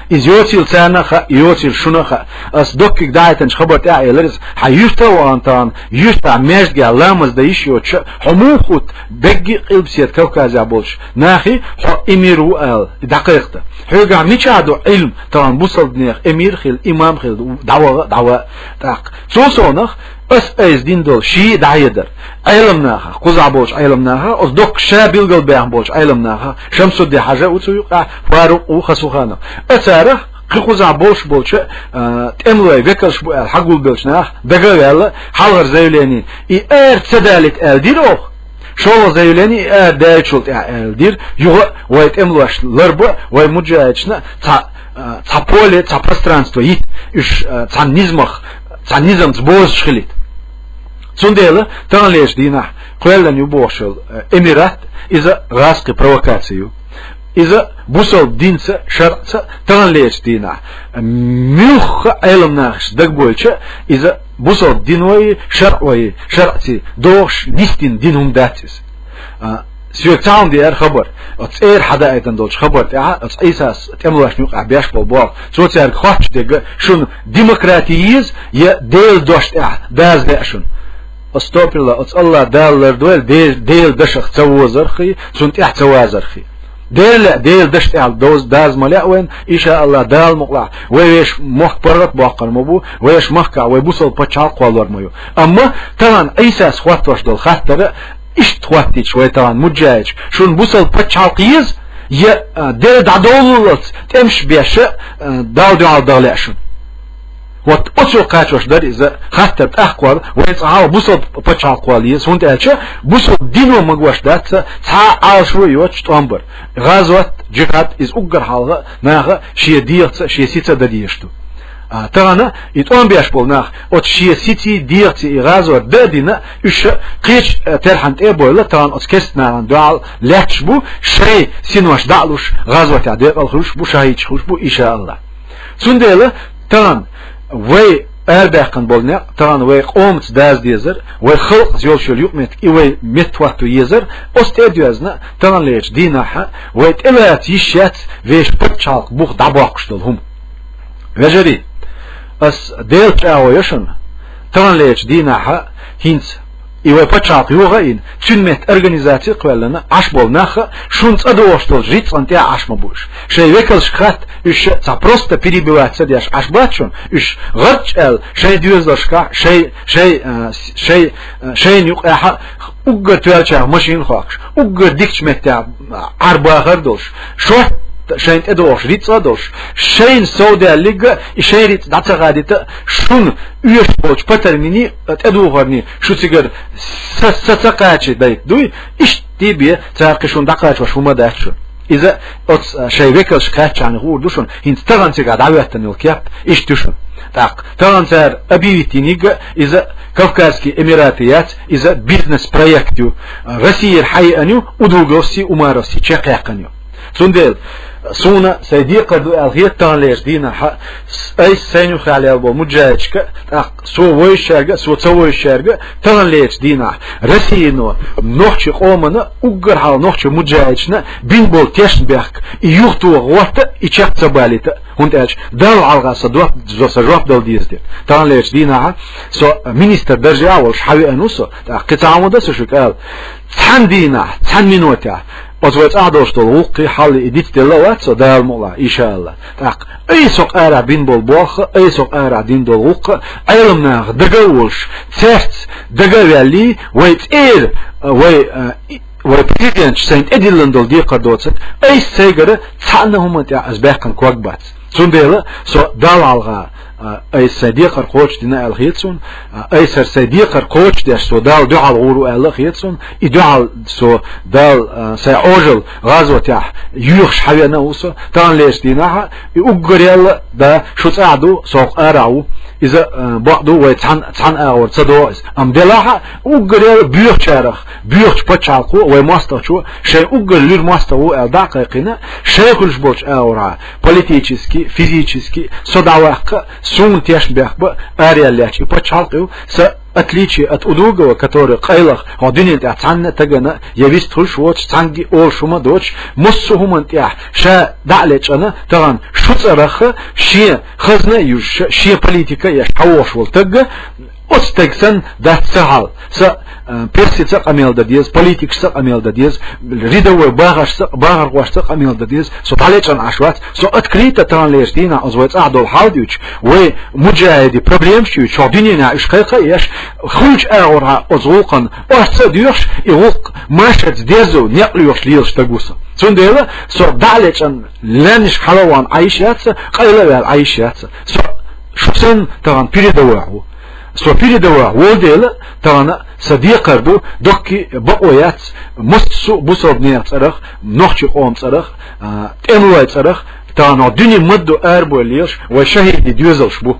Иза йоцийла царна а хаьа, йоцийла шуна а хаьа. Ас доккхиг дахьийтинчу хабар тӀехь а элира иза, хьан юьрта а вахана тахана, юьртахь маьждигехь ламаз дан йиш йоцуша, хьо муха хӀутту, даггий а Къилбаседа Кавказехь болчу нахе хьо эмир ву ала, и дӀакхайкхийта. Хьоьгахь мичахь ду Ӏилма, тахана бусалба динех эмир хила, имам хила, дӀаваха а, дӀаваха а тӀаккха. Цул совнах, ас айса дина долу ший дӀахьедар. Ӏеламнахах, кхузахь болчу Ӏеламнахах, оцу доккха ша билгалбаьхна болчу Ӏеламнахах, Шамсудди-Хьажа а ву цу юкъахь, Фарукъ а ву, Хасуханов. А царах кхин кхузахь болуш болчу, а, тӀемалой векалш бу аьлла хьагулбеллачу нах дага а ваьлла, хьалхара заявлени, и ара ца далийта аьлла дира оха. ШолгӀа заявлени и ара даьллачул тӀаьхьа аьлла дира, юха а вай тӀемалошна ларба а, вай муджахидашна цхьа, а, цхьа поле, цхьа пространство йита, уьш, а, цхьана низамах, цхьана низамца бозуш хилийта. Цундела таханлерчу дийнахь кхоьллина ю бохуш йолу, а, эмират, иза гӀазкхийн провокаци ю. Иза бусалба динца, шарӀца таханлерчу дийнахь муьлхха а Ӏеламнахаша дагабойтуш, иза бусалба диной, шарӀой, шарӀций догӀуш нисдина дина хӀума дац иза. А, соьга цхьа хӀума деара хабар. Оцу цӀера хьадаийтина долчу хабар тӀехь, оцу Ӏийсас тӀемалошна юкъахь беш болу болх. Цо цаьрга хоттуш дерг, шуна демократи еза, я Делан дош тӀехь даза лаьа шуна? Астагфирулла, оцу АллахӀ Дала лардойла, Де-, Делан дашах ца возархий, цунна тӀехь ца вазархий. Дела лаьа, Делан даш тӀехь доз-, даза ма лаьа вайна, иншааллахӀ, Дала мукъалахь, вай вешан мохк паргӀат боккхур ма бу, вешан махкахь вай бусалба пачхьалкх кхоллор ма ю. Амма тахана Ӏийсас хоттош долу хаттар а иштта хоттийча вай тахана муджахидаш, шуна бусалба пачхьалкх еза, я, а, дера дӀадовллалц тӀемаш беш а, а, Далла дуьхьал даха лаьа шуна? Вот оцо кхачош дара иза хаттар тӀаккха, вай цкъа хьалха бусалба пачхьалкх кхолла еза, хӀунда аьлча бусалба дино магош дац цхьа а Ӏалашо а йоцуш тӀом бар. ГӀазот, джихад, иза уггар хьалха наха шен дегӀаца, шен сица дан дезаш ду. А, тахана и тӀом беш болу нах оцу шен сиций, дегӀаций и гӀазот дан а дина, уьш кхечу, а, терхьана тӀе а бовла, тахана оцу керста нахана дуьхьал лаьтташ бу, шайн синош дӀа а луш, гӀазотехь декъал хуьлуш бу, шахӀидаш хуьлуш бу, иншааллахӀ. Цундела тахана вай арадаьккхина болу некъ, тахана вай къомаца даза дезар, вай халкъаца йолуш йолу юкъаметтиг, и вай меттахӀотто езар, оцу тӀе а доьзна, таханлерчу дийнахь вай тӀелаца йиш яц вешан пачхьалкх бух дӀабоккхуш долу хӀума. Вежарий, ас Делан чӀагӀо йо шуна, таханлерчу дийнахь хӀинца и вай пачхьалкх йогӀа а йина, цуьнан метта организаци а кхоьллина, Ӏаш болу нах а шуна цӀа догӀуш долчу рицкъана тӀехь Ӏаш ма бу уьш. Шайн векалшка хатта, уьш цхьа просто перебивать ца деш Ӏаш бац шуна, уьш гӀарч аьлла, шайн доьзалшкахь, шайн, шайн, а, шайн, а, шайна юкъехь а уггар тоьллачех машина хоккхуш, уггар дикачу меттехь Ӏар бахар а долуш, шортта шайна тӀедогӀуш рицкъа а долуш, шайна совдаьллиг а, и шайн рицкъа дӀа ца хадийта а, шуна оьшуш болчу патармини, тӀедухарни шу цигара са, са ца кхача дайта дуй, иштта бен цара кхин шуна дӀакхачош хӀума дац шуна. Иза оцу шайн векалшка кхаьччахьана хуур ду шуна, хӀинца тахана цигахь дӀахӀоьттина йолу кеп иштта ю шуна. ТӀаккха тахана цара объявить йиниг а, иза Кавказский Эмираты яц, иза бизнес-проект ю. Россияра хьаеана ю, удуговский, умаровский чекхъяьккхина ю. Цундела суна сайн декхар ду аьлла хета таханлерчу дийнахь а, с-, айса сайна юххехь лелла болу муджахидашка а, тӀаккха со вовшашка а, со ца вовшашка а, таханлерчу дийнахь Россияно нохчийн къомана, уггар хьалха нохчийн муджахидашна бина болу тешнабехк, и юхатоха гӀорта, и чекх ца балийта, хӀунда аьлча Далла хьалха сан доп, сан жоп дала деза дерг. Таханлерчу дийнахь а со министр даржехь а волуш хьавеана ву со, тӀаккха кхин цхьа хӀума дан со шуьга ала. Цхьана дийнахь, цхьана минотехь Оцу вай цӀахь долуш долу гӀуллакхий хьалли и дицделла а вац со, Дала мукъалахь, иншааллахӀ. ТӀаккха ай со къарахь бина болу болх а, ай со къарахь дина долу гӀуллакх а, Ӏеламнаха дага а волуш, цаьрца дага а ваьллий, вай цӀера, вай, а, и-, вай президенташ сайна тӀедиллина долу декхар доцург, айса сайгара цхьанна хӀуманна тӀехь аса баьккхина ког бац. Цундела со Далла хьалха, а, айса сайн декхар кхочушдина аьлла хета суна, а, айса хӀара сайн декхар кхочушдеш со Далла дуьхьал гӀур ву аьлла а хета суна, и дуьхьал со Далла, а, сайн Ӏожалла гӀазотехь йоьхуш хьавеана а ву со, таханлерчу дийнахь а, и уггаре а, да, шу цӀахь ду, со хӀокху арахь ву. Иза, а, бакъ ду, вай цхьана, цхьана агӀор ца догӀу иза. Амма делахь а, уггаре а боьхачарах, боьхачу пачхьалкхо, вай мостагӀчо, шайн уггар луьра мостагӀа ву аьлла дӀа а кхайкхина, шайн хуьлуш болчу агӀорхьа, политически, физически, со дӀаваккха, суна тешна бехк бан, араяьллачу и пачхьалкх ю, са отличие от Удугова, который къайлаха, хьо дуьнен тӀехь цхьанна а тагана, я вист хуьлуш воцуш, цхьаьнгге олуш хӀума а доцуш, массо а хӀуманна тӀехь ша дӀа а лечкъина, тахана шу цӀарах а, шен хазна а юьзуш, шен политика а еш хьавогӀуш волу тагга, оцу тайга санна дац сан хьал. Сан, а, прессица а къамел дан деза, политикашца а къамел дан деза, рядовой бахаршца, бахархошца а къамел дан деза. Со дӀалечкъина Ӏаш вац. Со открыто таханлерчу дийнахь оцу вай цӀахь долу хьал дуьйцуш, вай муджахӀиди проблемаш дуьйцуш, хӀокху дуьненахь уьш кхайкха а еш, хуьлучу агӀорхьа оцу гӀуллакхана орца а доьхуш, и гӀуллакх машарца дерзо некъ лоьхуш лелаш стаг ву со. Цундела со дӀалечкъина лаьннашка хьала а вахана Ӏайш яц сан, къайла а ваьлла Ӏайш яц сан. Со шу санна тахана передовой ву. Со передовой волу дела, тахана сан декхар ду, доккхий бакъо яц, массо а бусалба нехан цӀарах, нохчийн къоман цӀарах, а, тӀемалойн цӀарах, тахана хӀокху дуьне ма-дду арабевлла лелаш, вай шахӀидийн доьзалш бу.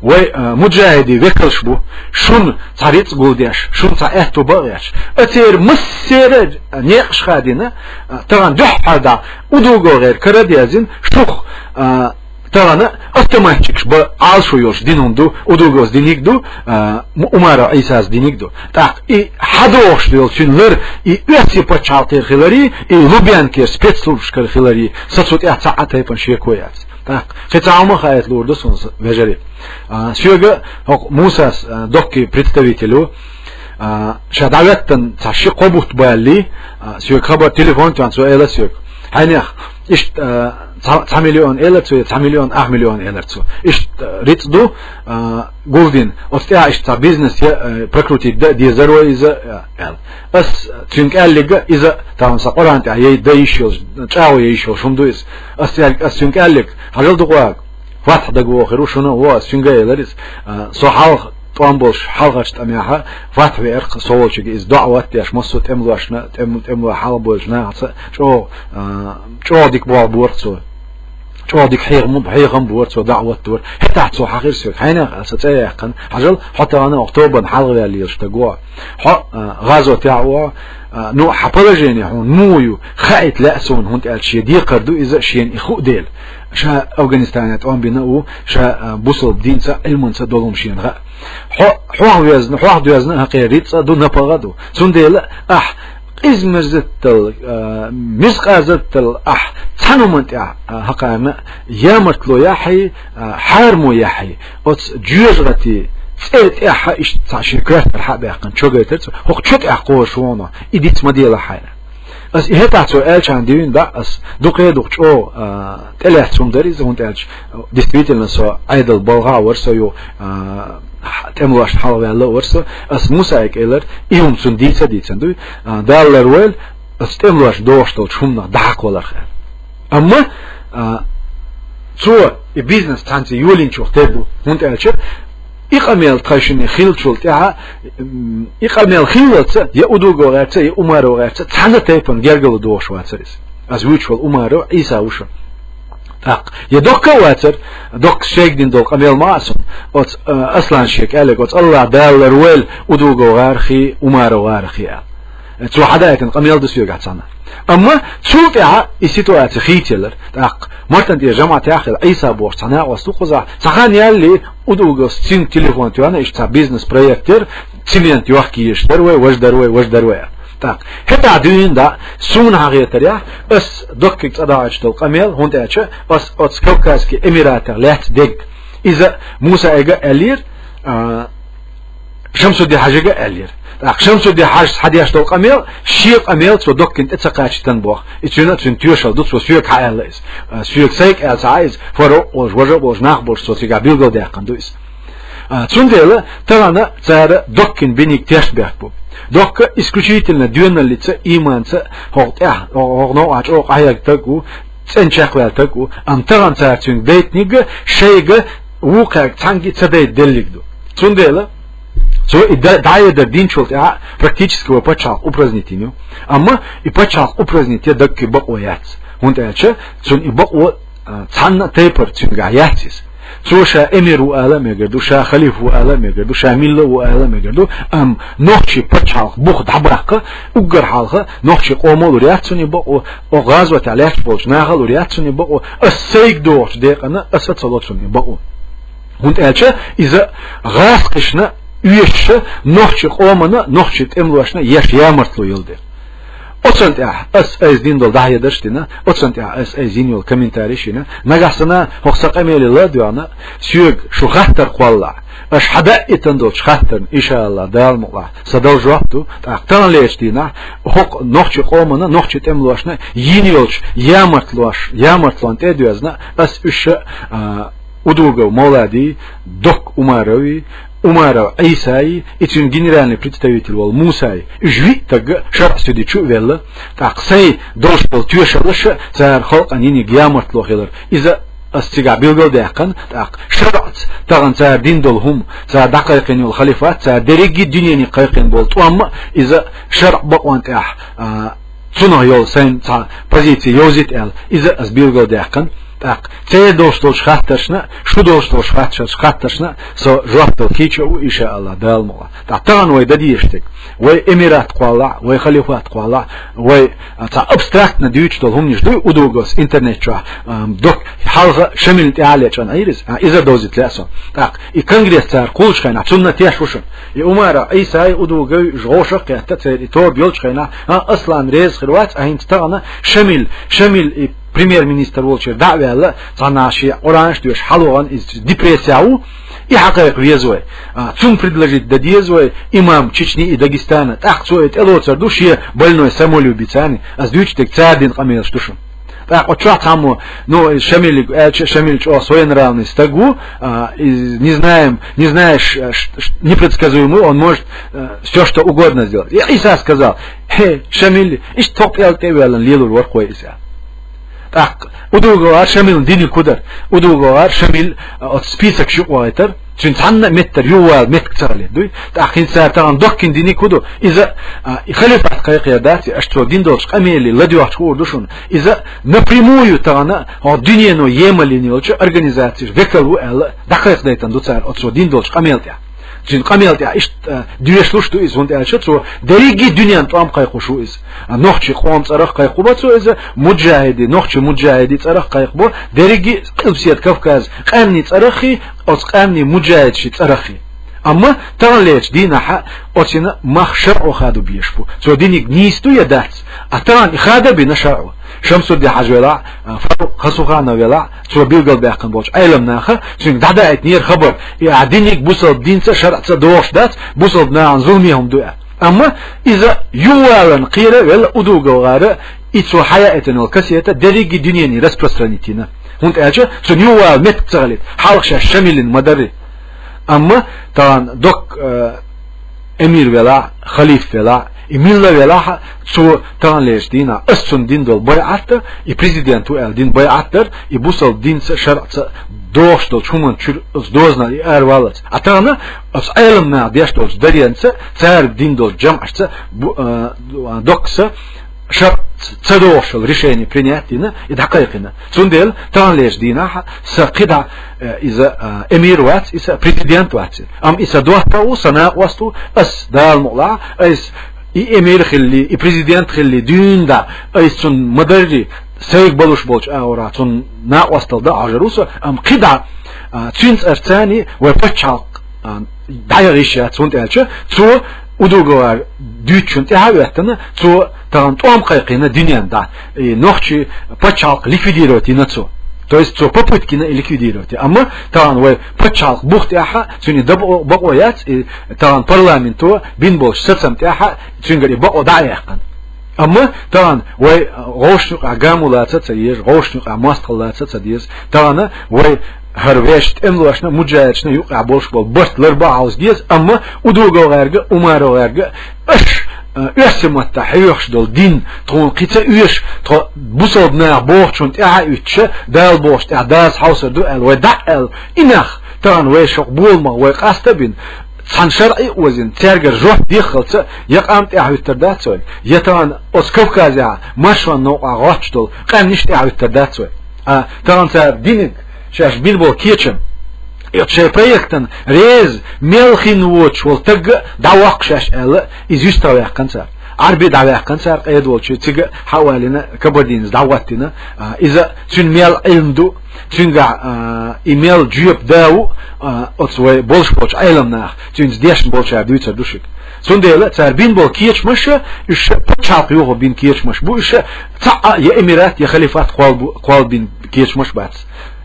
Вай, а, муджахӀидийн векалш бу. Шуна цхьа рицкъ гулдеш, шуна цхьа аьтту бан а гӀерташ. Ацеран массеран а некъаш хадийна, а, тахана дуьххьара дӀа Удугова гӀеран кара а даьзна, шух, а, тахана автоматчикаш бан Ӏалашо йолуш дина хӀума ду, Удуговс диниг а ду, а, М-, Умаров Ӏийсас диниг а ду. ТӀаккха и хьадогӀуш долу цуьнан лар, и Оьрсийн пачхьалкхера хиларий, и Лубянкера спецслужбашкара хиларий, сан цу тӀехь цхьа а тайпана шеко яц. ТӀаккха кхин цхьа хӀума хаийта луур ду суна, вежарий. А, соьга хӀокху Мусас, а, доккхий представитель ву, а, ша дӀахӀоьттина цхьа ши-кхо бутт балале, а, соьга хабар, телефон тоьхна цо элира соьга: «Хьайнех, иштта, а, цхьа, цхьа миллион», — элира цо, я «цхьа миллион ах миллион», — элира цо. «Иштта, а, рицкъ ду, а, гулдина. Оцу тӀехь иштта цхьа бизнес я, а, прокрутить дан а дезара вай иза», — аьлла. Ас цуьнга аьлларг, иза тахана сан Къуръан тӀехь яй-, дан йиш йолуш, чӀагӀо ян йиш йолуш хӀума ду иза. Ас аьлларг, ас цуьнга аьлларг: «Хьажал дукха, Фатхь дага вогӀур ву шуна», — ву ас цуьнга а элира иза. А, со хьалха тӀом болуш, хьалхарчу тӀамехь Фатхь веара-кх со волчуьнга, иза доӀа-ватта деш, массо а тӀемалошна, тӀем-, тӀемалой хьалха болчу нахаца чӀогӀа, а, чӀогӀа дика болх бора-кх цо. ЧӀогӀа дика хьехам, хьехам бора цо, доӀа-ватта дора. ХӀетахь цо хьахийра соьга: «Хьайнех, — аьлла, — сан цӀе яьккхина, хьажал, хьо тахана оха тобанна хьалхаваьлла лелаш стаг ву хьо. Хьо, а, гӀазотехь а ву хьо, а, ну, хьан положение хьуна муха ю, хаийта лаьа суна, хӀунда аьлча шен декхар ду иза, шена и хуу дела. Ша Афганистанехь тӀом бина а ву, ша, а, бусалба динца а, Ӏилманца а долу хӀума шена хаьа. Хьо, хьох везна, хьох доьзна а хьакъера рицкъ а ду, напагӀа а ду. Цундела ахь къизмерзаттал, а, мискъалзаттал ахь цхьана хӀуманна тӀехь, а, хьакхарна, ямартло яхьий, а, хьарамо яхьий, оцу жоьжахатин цӀера тӀехь иштта цхьа шен коьртара хьа а баьккхина, чо гайтара цо, хӀокху чо тӀехь кхочуш ву хьуна, и диц ма делахь хьайна». Ас и хӀетахь цо аьллачарна дуьйна дӀа, ас дукха а дукха чӀогӀа, а, тӀелаьцна хӀума дара иза, хӀунда аьлча, действительно, со Ӏедал балхахь а вара со, ю, а, тӀемалошна хьалхаваьлла а вара со. Ас Мусайга элира, и хӀума цунна дийца а дийцина дуй, а, Дала ларвойла, ас тӀемалошна догӀуш долчу хӀуманах дӀахьакхаваларх аьлла. Амма, а, цо и бизнес цхьаьнца йолийначух тера ду, хӀунда аьлча и къамел тхайшинна хиллачул тӀаьхьа, м, и къамел хиллалца, я Удугов гӀерца, я Умаров гӀерца, цхьана а тайпана гергарло догӀуш вацара иза. Ас вуьйцуш волу Умаров Ӏийса ву шуна. ТӀаккха я доккха а вацара, доккха шайга дина долу къамел ма а суна, оцу, а, Аслан шега аьлларг, оцу АллахӀ Дала ларвойла Удугов гӀарахий, Умаров гӀарахий аьлла. Цо хьадаийтина къамел ду соьгахь цхьана. Амма цул тӀаьхьа и ситуация хийцаелира. ТӀаккха Мартан тӀера жамаӀатехь а хилла Ӏийса бохуш цхьа накъост ву кхузахь. Цхьа хан ялале, Удуговс цуьнга телефон тоьхна, иштта цхьа бизнес-проект яра, цемент йохка езаш дара вай, важа дара вай, важа дара вай. ТӀаккха хӀетахь дуьйна дӀа, суна хьахетарехь, ас доккхиг цӀа дахьуьйтуш долу къамел, хӀунда аьлча ас оцу Кавказский Эмиратах лаьцна дерг. Иза Мусайга а аьллера, а, Шамсудди-Хьажига аьллера. ТӀаккха Шамсудди-Хьажас хьадеш долу къамел, шен къамел цо доккхина тӀе ца кхачийтина боху. И цуьнан а цуьнан тоьшалла ду, цо соьга хьаьлла иза. А, соьга сайга аьлла ца Ӏа иза, фара а волуш, важа а волуш, нах а болуш, цо цигахь билгалдаьккхина ду иза. А, цундела тахана цара доккхина биниг тешнабехк бу. Доккха исключительно доьналлица, ийманца, хӀокху тӀехь, хӀокху новкъахь чӀогӀа къахьегна стаг ву, цӀена чекхваьлла стаг ву, амма тахана цара цуьнга дайтиниг шайга вукхаьрга цхьаьнгге ца дайта деллиг ду. Цундела цо и да-, дӀаэдар динчул тӀаьхьа практически вай пачхьалкх упразднить йина ю. Амма и пачхьалкх упразднить ян даггара бакъо яц. ХӀунда аьлча цунна и бакъо, а, цхьанна а тайпара цуьнгахь яц иза. Цо ша эмир ву ала а мегар ду, ша халифа ву ала а мегар ду, ша милла ву ала а мегар ду, амма нохчийн пачхьалкх бух дӀабаккха, уггар хьалха нохчийн къомо лур яц цунна и бакъо, оха гӀазотехь лаьтташ болчу наха а лур яц цунна и бакъо, ас сайга догӀучу декъана аса а ца ло цунна и бакъо. ХӀунда аьлча иза гӀазкхашна оьшуш, нохчийн къомана, нохчийн тӀемалошна еш ямартло йолу дела. Оцунна тӀехь ас айса дина долу дӀахьедарш а дина, оцунна тӀехь ас айса йина йолу комментарийш а йина. Нагахь санна хӀокху сан къамеле ла а доьгӀна, соьга шу хаттар кхоллахь, аша хьадаийтина долчу хаттарна, иншааллахӀ, Дала мукъалахь, сан дала жоп ду. ТӀаккха таханлерчу дийнахь хӀокху нохчийн къомана, нохчийн тӀемалошна йина йолчу ямартлош-, ямартлонна тӀе а доьзна, ас уьш а, а, Удугов Мовладий, Докка Умаровий, Умаров Ӏийсаий, и цуьнан генеральный представитель волу Мусай, уьш виъ стаг шарӀан судья чу а велла, тӀаккха сайн долуш долу тоьшаллаш а цара халкъана йинарг ямартло хилар. Иза ас цигахь билгалдаьккхина, тӀаккха шарӀаца тахана цара дина долу хӀума, цара дӀакхайкхийна йолу халифат, цара дерриге а дуьненна кхайкхийна болу тӀом а, иза шарӀан бакъонна тӀехь, а, цунах йолу сайн цхьа позици йовзийта аьлла, иза ас билгалдаьккхина. ТӀаккха церан долуш долчу хаттаршна, шу долуш долчу хаттарш-, хаттаршна со жоп дала кийча а ву, иншааллахӀ, Дала мукъалахь. ТӀаккха тахана вай дан дезаш дерг, вай эмират кхоллахь, вай халифат кхоллахь, вай, а, цхьа абстрактно дуьйцуш долу хӀуманаш дуй Удуговс интернет чохь, ам, Докка хьалха Шамилна тӀе а лечкъина Ӏийр иза, а, иза а довзийта лаьа со. ТӀаккха и конгресс цара кхуллучу хенахь, цунна тешна ву шуна. И Умаров Ӏийсай, Удугови уьш гӀовшах а кхетта, церан и тоба йолчу хенахь, а, Аслан реза хир вац, а хӀинца тахана Шамил, Шамил и премьер-министр волчуьра дӀа а ваьлла, цхьана шен Къуранаш доьшуш хьалавахана, иза депрессехь ву, и хьакхайкха веза вай. А, цунна предложить дан деза вай, имам Чечни и Дагестана, тӀаккха цо и тӀелоцур ду шен больной самолюбицани, ас дуьйцуш дерг цара дина къамелаш ду шуна. ТӀаккха оцу чохь цхьаммо, ну, Шамилига аьлча, Шамил чӀогӀа своенравный стаг ву, а, и не знаем, не знаешь, а, ш-, ш-, непредсказуемый, он может, а, всё что угодно сделать. И Ӏийса сказал: «Хе, Шамил, иштта тхо пӀелг тӀе а ваьллина лелор вара-кх вай иза». ТӀаккха Удуговара Шамилна диниг хӀун дара? Удуговара Шамил, а, оцу списокаш юкъа вахийтар, цуьнан цхьанна а меттара юхавала меттиг ца хилийта дуй. ТӀаккха хӀинца цара тахана Доккина диниг хӀун ду? Иза, а, и халифат кхайкхаяр дац, аша цо дина долчу къамеле ладоьгӀча хуур ду шуна. Иза напрямую тахана хӀокху дуьнено емал йина йолчу организацеш векал ву аьлла, дӀакхайкхадайтина ду цара оцо дина долчу къамел тӀехь. Цуьнан къамел тӀехь иштта, а, доьшуш ду иза, хӀунда аьлча цо дерриге а дуьненна тӀом кхайкхош ву иза. А, нохчийн къоман цӀарах кхайкхабо цо иза, муджахӀиди, нохчийн муджахӀиди цӀарах кхайкхабо, дерриге а Къилбаседа Кавказ къаьмнийн цӀараххий, оцу къаьмнийн муджахӀидийн цӀараххий. Амма таханлерчу дийнахьа оцуьнан мах шарӀо хадо безаш бу. Цо диниг нийса ду я дац? А тахана и хада а бина шарӀо. Шамсудди-Хьажа велахь, а, Фарукъ Хасуханов велахь, цо билгалбаьккхина болчу Ӏеламнаха цуьнга дӀадаийтинера хабар, и ахь диниг бусалба динца а шарӀаца а догӀуш дац, бусалба нахана зуламе хӀума ду аьлла. Амма иза юхаваларна кхера а велла Удуговгара, и цо хьаяийтина йолу кассета дерриге а дуьнене распространить йина. ХӀунда аьлча цунна юхавала меттиг ца хилийта, хьалха шаьш Шамилна ма-дарра. Амма тахана Докка, э, эмир велахь, халиф велахь, и милла велахь, цо таханлерчу дийнахь ас цунна дина долу байӀат а, и президент ву аьлла дина байӀат дар, и бусалба динца а шарӀаца а догӀуш долчу хӀуманна чуьра оцу дозанал и араваллалц. А тахана оцу Ӏеламнаха деш долчу даренца, цара дина долчу жамӀашца, бу-, э, Доккас шарӀ ца догӀуш йолу решение принять йина, и дӀакхайкхина. Цундела таханлерчу дийнахь сан кхидӀа, э, иза, э, эмир вац, иза президент вац. Амма иза доттагӀа ву, сан накъост ву, ас, Дала мукъалахь, айса и эмир хилли, и президент хилли, дуьйна дӀа, айса цунна ма-дарра, сайга балуш болчу агӀора цунна накъосталла дан а хьожур ву со, амма кхидӀа, э, цуьнан цӀарцани вай пачхьалкх, э, дӀаяха йиш яц, хӀунда аьлча цо Удуговара дуьйцучунна тӀаьхьа а хӀоьттина, цо тахана тӀом кхайкхийна дуьненна дӀа, и нохчийн пачхьалкх ликвидировать йина цо. То есть цо попытки йина и ликвидировать. Амма тахана вай паччахьалкхе бух тӀехьа цуьнан и даб-, бакъо яц, и тахана парламенто бина болчу сацам тӀехьа цуьнгара и бакъо дӀа а яьккхина. Амма тахана вай гӀовшашна юкъахь гамо лаца а ца еза, гӀовшашна юкъахь мостагӀалла лаца а ца деза. Тахана вай хӀара вешан тӀемалошна, муджахӀидашна юкъахь болуш болу барт ларба а хьовса деза, амма удугал гӀаьрга, умаро гӀаьрга, аша, а, оьрсийн маттахь хьоьхуш долу дин, тхуна кхин ца оьшу, тхо бусалба наха бохучунна тӀаьхьа а уьттуша, Дала бохучу тӀехь даза хьовсур ду аьлла, вай дӀа а аьлла, и нах, тахана вай шух боламах вай къаста а бина, цхьана шарӀе а озийна, цаьргара жоп деххалца, я къам тӀаьхьа хӀуьттур дац вай, я тахана оцу Кавказехь маршонан новкъахь гӀоттуш долу къаьмнаш тӀаьхьа хӀуьттур дац вай. А тахана цара диниг шаьш бина болу кечам, и шайн проектан реза мел хин воцуш волу стаг а дӀавоккху шаьш аьлла, иза юьстах ваьккхина цара. Ӏарби дӀаваьккхина цара къеда волчу, цига а хьа а валийна, кабардинец дӀагӀоттийна, а, иза цуьнан мел Ӏилма ду, цуьнгахь, а, и мел жоьпа да ву, а, оцу вай болуш болчу Ӏеламнаха, цуьнца дешна болчара дуьйцур ду шуьга. Цундела цара бина болу кечамаш, уьш пачхьалкх йохо бина кечамаш бу, уьш цхьаъ а я эмират, я халифат кхоллабо-, кхоллабина кечамаш бац,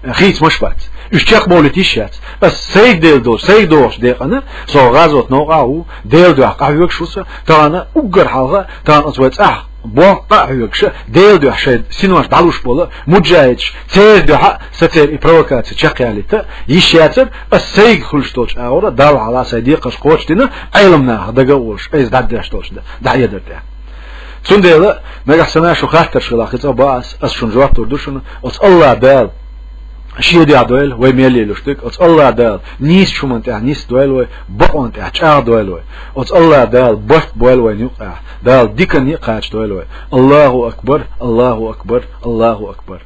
хийцамаш бац. Уьш чекхбовлийта йиш яц. Ас сайга девлла долчу, сайга догӀучу декъана, со гӀазот новкъа а ву, Делан дуьхьа къахьоьгуш ву со, тахана уггар хьалха, тахана оцу вай цӀахь боккха а хьоьгуш, Делан дуьхьа шайн синош дӀалуш болу муджахӀидаш, церан дуьхьа а, сан церан и провокаци чекхъялийта йиш яцара, ас сайга хуьлуш долчу агӀора Далла хьалха сайн декхарш кхочушдина, Ӏеламнаха дага а волуш, айса дӀадеш долчу дӀахьедар тӀехь. Цундела, нагахь санна шу хаттарш хилахь, кхин цкъа боху ас, ас шуна жоп лур ду шуна, оцу АллахӀ Дала шен дуьхьа дойла вай мел лелош дерг, оцу АллахӀ Дала нийсачу хӀуманна тӀехь нисдойла вай, бакъонна тӀехь чӀагӀдойла вай. Оцу АллахӀ Дала барт бойла вайна юкъахь, Дала диканна а кхачадойла вай. Аллаху акбар, Аллаху акбар, Аллаху акбар.